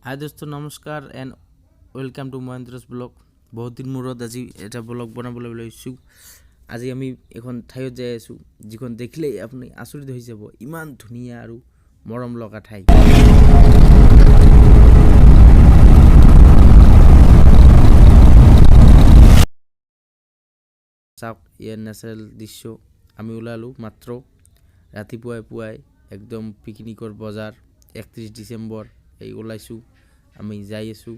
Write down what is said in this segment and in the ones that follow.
হাই দোস্ত, নমস্কাৰ and welcome to Mahendra's vlog। বহুত দিন মূৰত আজি এটা ব্লগ বনাবলৈ লৈছোঁ। আজি আমি এখন ঠাইত যাই আছোঁ, যিখন দেখিলেই আপুনি আচৰিত হৈ যাব। ইমান ধুনীয়া আৰু মৰম লগা ঠাই। চাওক ইয়াৰ নেচাৰেল দৃশ্য। আমি ওলালোঁ মাত্ৰ ৰাতিপুৱাই পুৱাই, একদম পিকনিকৰ বজাৰ। 31 ডিচেম্বৰ, এই ওলাইছোঁ, আমি যাই আছোঁ।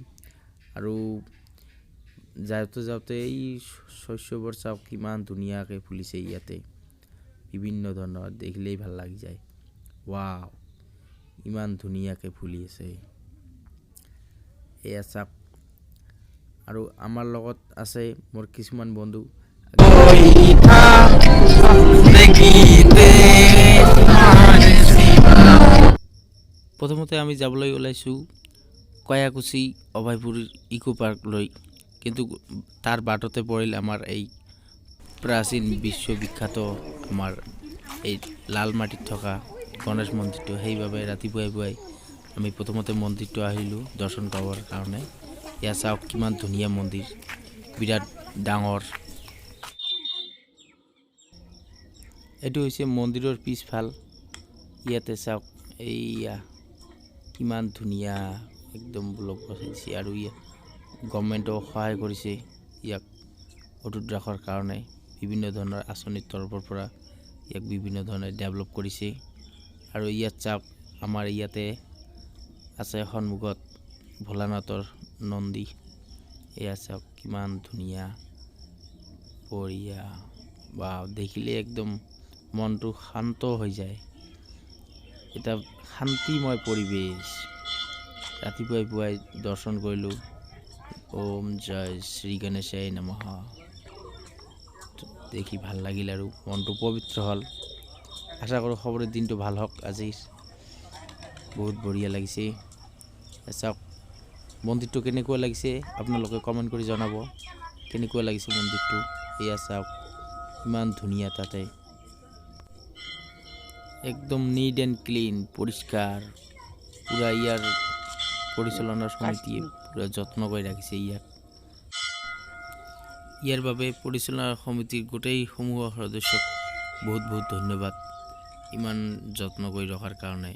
আৰু যাওঁতে যাওঁতে এই শস্যবোৰ চাওক, কিমান ধুনীয়াকৈ ফুলিছে ইয়াতে, বিভিন্ন ধৰণৰ, দেখিলেই ভাল লাগি যায়। ৱাও, ইমান ধুনীয়াকৈ ফুলি আছে। এয়া চাওক, আৰু আমাৰ লগত আছে মোৰ কিছুমান বন্ধু। প্ৰথমতে আমি যাবলৈ ওলাইছোঁ কয়াকুচি অভয়পুৰ ইকো পাৰ্কলৈ। কিন্তু তাৰ বাটতে পৰিল আমাৰ এই প্ৰাচীন বিশ্ববিখ্যাত আমাৰ এই লাল মাটিত থকা গণেশ মন্দিৰটো। সেইবাবে ৰাতিপুৱাই পুৱাই আমি প্ৰথমতে মন্দিৰটো আহিলোঁ দৰ্শন কৰিবৰ কাৰণে। ইয়াত চাওক, কিমান ধুনীয়া মন্দিৰ, বিৰাট ডাঙৰ। এইটো হৈছে মন্দিৰৰ পিছফাল। ইয়াতে চাওক, এইয়া কিমান ধুনীয়া, একদম ব্লক বসাই দিছে। আৰু ইয়াত গভৰ্ণমেণ্টেও সহায় কৰিছে ইয়াক অটুট ৰখাৰ কাৰণে। বিভিন্ন ধৰণৰ আঁচনিৰ তৰফৰ পৰা ইয়াক বিভিন্ন ধৰণে ডেভেলপ কৰিছে। আৰু ইয়াত চাওক, আমাৰ ইয়াতে আছে সন্মুখত ভোলানাথৰ নন্দী। এয়া চাওক, কিমান ধুনীয়া, বঢ়িয়া বা দেখিলে একদম মনটো শান্ত হৈ যায়। এটা শান্তিময় পৰিৱেশ। ৰাতিপুৱাই পুৱাই দৰ্শন কৰিলোঁ। ওম জয় শ্ৰী গণেশায় নমঃ। দেখি ভাল লাগিল আৰু মনটো পবিত্ৰ হ'ল। আশা কৰোঁ সবৰে দিনটো ভাল হওক আজি। বহুত বঢ়িয়া লাগিছে। চাওক, মন্দিৰটো কেনেকুৱা লাগিছে আপোনালোকে কমেণ্ট কৰি জনাব, কেনেকুৱা লাগিছে মন্দিৰটো। এয়া চাওক, ইমান ধুনীয়া, তাতে একদম নিট এণ্ড ক্লিন, পৰিষ্কাৰ পূৰা। ইয়াৰ পৰিচালনা সমিতিয়ে পূৰা যত্ন কৰি ৰাখিছে ইয়াক। ইয়াৰ বাবে পৰিচালনা সমিতিৰ গোটেই সমূহৰ সদস্যক বহুত বহুত ধন্যবাদ, ইমান যত্ন কৰি ৰখাৰ কাৰণে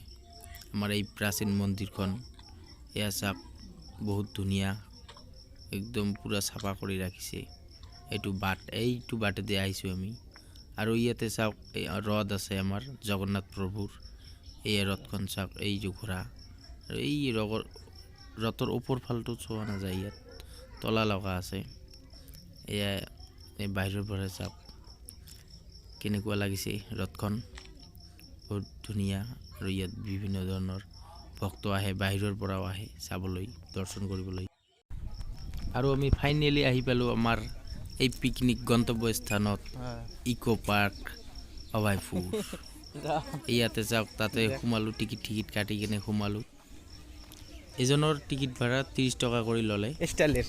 আমাৰ এই প্ৰাচীন মন্দিৰখন। এয়া চাওক, বহুত ধুনীয়া, একদম পূৰা চাফা কৰি ৰাখিছে। এইটো বাট, এইটো বাটেদি আহিছোঁ আমি। আৰু ইয়াতে চাওক, এই ৰথ আছে আমাৰ জগন্নাথ প্ৰভুৰ। এই ৰথখন চাওক, এই যে ঘোঁৰা। আৰু এই ৰথৰ ওপৰ ফালটো চোৱা নাযায়, ইয়াত তলা লগা আছে। এয়া এই বাহিৰৰ পৰা চাওক কেনেকুৱা লাগিছে ৰথখন, বহুত ধুনীয়া। আৰু ইয়াত বিভিন্ন ধৰণৰ ভক্ত আহে, বাহিৰৰ পৰাও আহে চাবলৈ, দৰ্শন কৰিবলৈ। আৰু আমি ফাইনেলি আহি পালোঁ আমাৰ এই পিকনিক গন্তব্য স্থানত, ইকো পাৰ্ক অভয়পুৰ। ইয়াতে চাওক, তাতে সোমালোঁ, টিকিট টিকিট কাটি কিনে সোমালোঁ। এজনৰ টিকিট ভাড়া 30 টকা কৰি ল'লে। ষ্টাইলেৰ।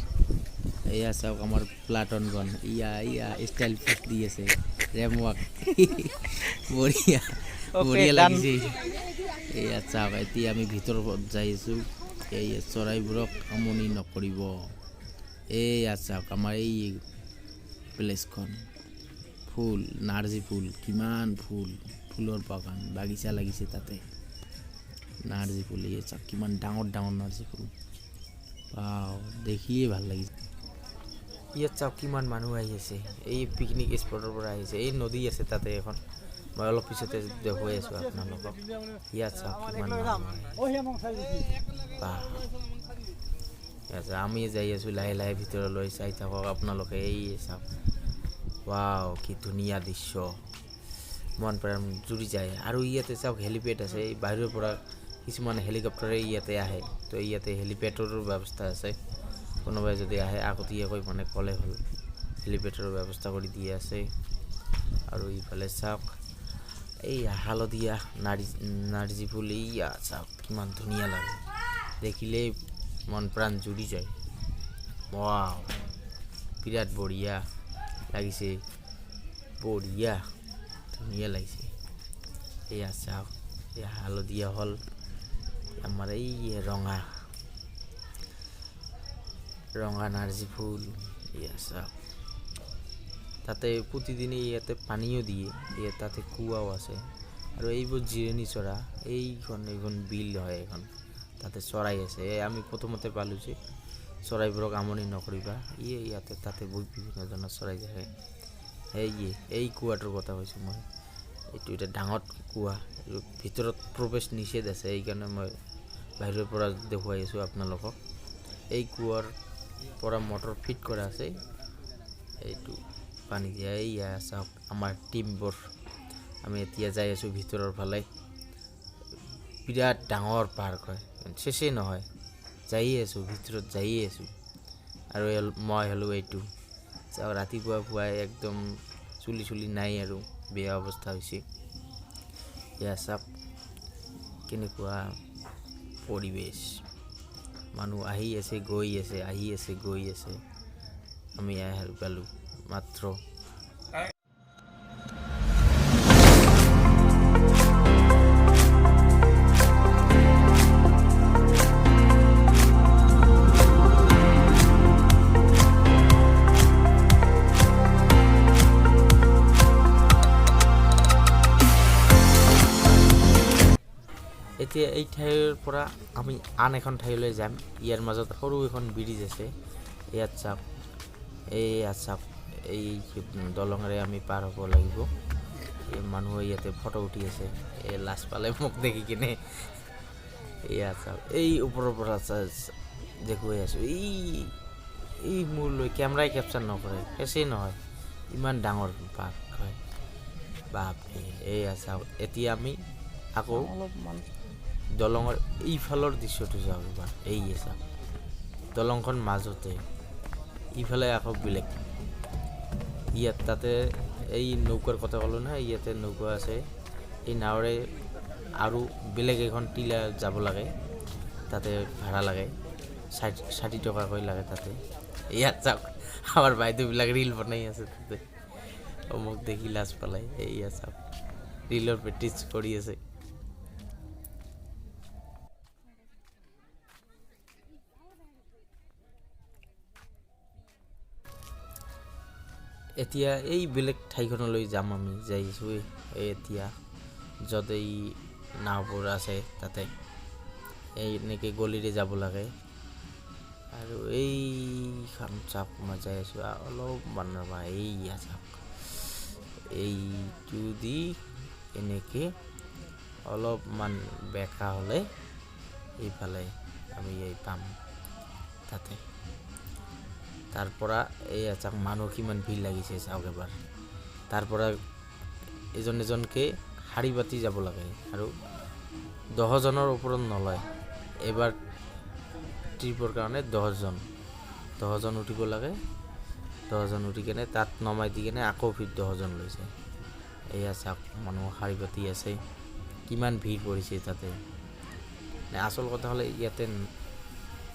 এয়া চাওক, আমাৰ প্লাটন গণ। ইয়া ইয়া ষ্টাইল পোষ্ট দি আছে, ৰেম ৱাক, বঢ়িয়া। বঢ়িয়া done. লাগিছে। এয়া চাওক, এতিয়া আমি ভিতৰত যাই আছোঁ। এই চৰাইবোৰক আমনি নকৰিব। এইয়া চাওক, আমাৰ এই প্লেচখন, ফুল, নাৰ্জী ফুল, কিমান ফুল, ফুলৰ বাগান, বাগিচা লাগিছে তাতে। নাৰ্জী ফুল, এই চাওক, কিমান ডাঙৰ ডাঙৰ নাৰ্জী ফুল। ৱাও, দেখিয়ে ভাল লাগিছে। ইয়াত চাওক, কিমান মানুহ আহি আছে, এই পিকনিক স্পটৰ পৰা আহিছে। এই নদী আছে তাতে এখন, মই অলপ পিছতে দেখুৱাই আছোঁ আপোনালোকক। ইয়াত চাওক, কিমান মানুহ আহি। বাহ, ইয়াত আমি যাই আছোঁ লাহে লাহে ভিতৰলৈ। চাই থাকক আপোনালোকে। এই চাওক, ৱাও, কি ধুনীয়া দৃশ্য, মন প্ৰাণ জুৰি যায়। আৰু ইয়াতে চাওক, হেলিপেড আছে। এই বাহিৰৰ পৰা কিছুমান হেলিকপ্টাৰে ইয়াতে আহে। তো ইয়াতে হেলিপেডৰো ব্যৱস্থা আছে। কোনোবাই যদি আহে, আগতীয়াকৈ মানে ক'লে হ'ল, হেলিপেডৰ ব্যৱস্থা কৰি দিয়া আছে। আৰু ইফালে চাওক, এই হালধীয়া নাৰ্জী ফুল। এইয়া চাওক, কিমান ধুনীয়া লাগে, দেখিলেই মন প্ৰাণ জুৰি যায়। ৱাও, বিৰাট বঢ়িয়া লাগিছে, বঢ়িয়া ধুনীয়া লাগিছে। এয়া চাওক, এই হালধীয়া হ'ল আমাৰ এই ৰঙা। ৰঙা নাৰ্জী ফুল। এয়া চাওক, তাতে প্ৰতিদিনেই ইয়াতে পানীও দিয়ে। ইয়াত তাতে কুঁৱাও আছে। আৰু এইবোৰ জিৰণি চৰা, এইখন বিল হয় এইখন, তাতে চৰাই আছে। এই আমি প্ৰথমতে পালোঁ যে চৰাইবোৰক আমনি নকৰিবা। ইয়াতে তাতে বহুত বিভিন্ন ধৰণৰ চৰাই থাকে। এই এই কুঁৱাটোৰ কথা কৈছোঁ মই। এইটো এটা ডাঙৰ কুঁৱা, এইটো ভিতৰত প্ৰৱেশ নিষেধ আছে, সেইকাৰণে মই বাহিৰৰ পৰা দেখুৱাই আছোঁ আপোনালোকক। এই কুঁৱাৰ পৰা মটৰ ফিট কৰা আছে, এইটো পানী দিয়া। এইয়া চাওক আমাৰ টিমবোৰ, আমি এতিয়া যাই আছোঁ ভিতৰৰ ফালে। বিৰাট ডাঙৰ পাৰ্ক হয়, শেষেই নহয়, যায়ে আছোঁ ভিতৰত, যায়ে আছোঁ। আৰু মই হ'লোঁ এইটো চাওক, ৰাতিপুৱা পুৱাই একদম চুলি চুলি নাই আৰু বেয়া অৱস্থা হৈছে। এয়া চাওক কেনেকুৱা পৰিৱেশ, মানুহ আহি আছে গৈ আছে, আহি আছে গৈ আছে। আমি আহি পালোঁ মাত্ৰ। এতিয়া এই ঠাইৰ পৰা আমি আন এখন ঠাইলৈ যাম। ইয়াৰ মাজত সৰু এখন ব্ৰিজ আছে। ইয়াত চাওক, এইয়া চাওক, এই দলঙেৰে আমি পাৰ হ'ব লাগিব। এই মানুহে ইয়াতে ফটো উঠি আছে, এই লাজ পালে মোক দেখি কিনে। এয়া চাওক, এই ওপৰৰ পৰা দেখুৱাই আছোঁ। এই মোৰ লৈ কেমেৰাই কেপচাৰ নকৰে, শেষেই নহয়, ইমান ডাঙৰ পাৰ্ক হয়, বাপৰে। এইয়া চাওক, এতিয়া আমি আকৌ অলপমান দলঙৰ এইফালৰ দৃশ্যটো যাওঁ এবাৰ। এই চাওক, দলংখন মাজতে, ইফালে আকৌ বেলেগ। ইয়াত তাতে এই নৌকাৰ কথা ক'লোঁ নহয়, ইয়াতে নৌকা আছে। এই নাৱৰে আৰু বেলেগ এখন টিলা যাব লাগে, তাতে ভাড়া লাগে 60 টকাকৈ লাগে তাতে। ইয়াত চাওক, আমাৰ বাইদেউবিলাক ৰীল বনাই আছে তাতে, মোক দেখি লাজ পালে। এইয়া চাওক, ৰীলৰ প্ৰেক্টিচ কৰি আছে। এতিয়া এই বেলেগ ঠাইখনলৈ যাম আমি, যাই আছোঁ এই এতিয়া য'ত এই নাওবোৰ আছে তাতে এই এনেকৈ গলিৰে যাব লাগে। আৰু এইখন চাওক, মই যাই আছোঁ অলপমান ৰ'বা। এইয়া চাওক, এইটো দি এনেকৈ অলপমান বেকা হ'লে এইফালে আমি এই পাম তাতে। তাৰ পৰা এই চাওক, মানুহ কিমান ভিৰ লাগিছে চাওক এবাৰ। তাৰ পৰা এজন এজনকৈ শাৰী পাতি যাব লাগে আৰু 10জনৰ ওপৰত নলয়। এবাৰ ট্ৰিপৰ কাৰণে 10জন উঠিব লাগে। 10জন উঠি কেনে তাত নমাই দি কেনে আকৌ ফিৰ 10জন লৈ যায়। এয়া চাওক, মানুহ শাৰী পাতি আছে, কিমান ভিৰ পৰিছে তাতে। আচল কথা হ'লে ইয়াতে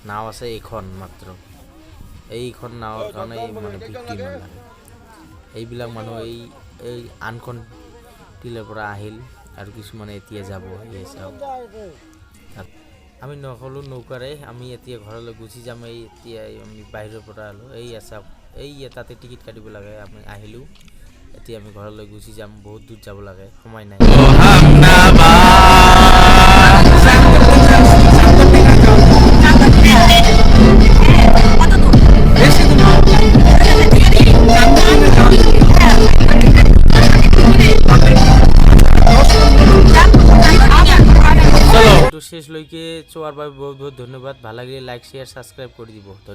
নাও আছে এইখন মাত্ৰ, এইখন নাৱৰ কাৰণে মানে ভিৰটো ইমান লাগে। এইবিলাক মানুহ এই আনখন টিলাৰ পৰা আহিল আৰু কিছুমানে এতিয়া যাব। এই চাওক, তাত আমি নগ'লোঁ নৌকাৰে, আমি এতিয়া ঘৰলৈ গুচি যাম। এই এতিয়া আমি বাহিৰৰ পৰা আহিলোঁ। এই চাওক, এই তাতে টিকেট কাটিব লাগে, আমি আহিলোঁ। এতিয়া আমি ঘৰলৈ গুচি যাম, বহুত দূৰ যাব লাগে, সময় নাই। শেষলৈকে চোৱাৰ বাবে বহুত বহুত ধন্যবাদ। ভাল লাগিলে লাইক, শ্বেয়াৰ, ছাবস্ক্ৰাইব কৰি দিব।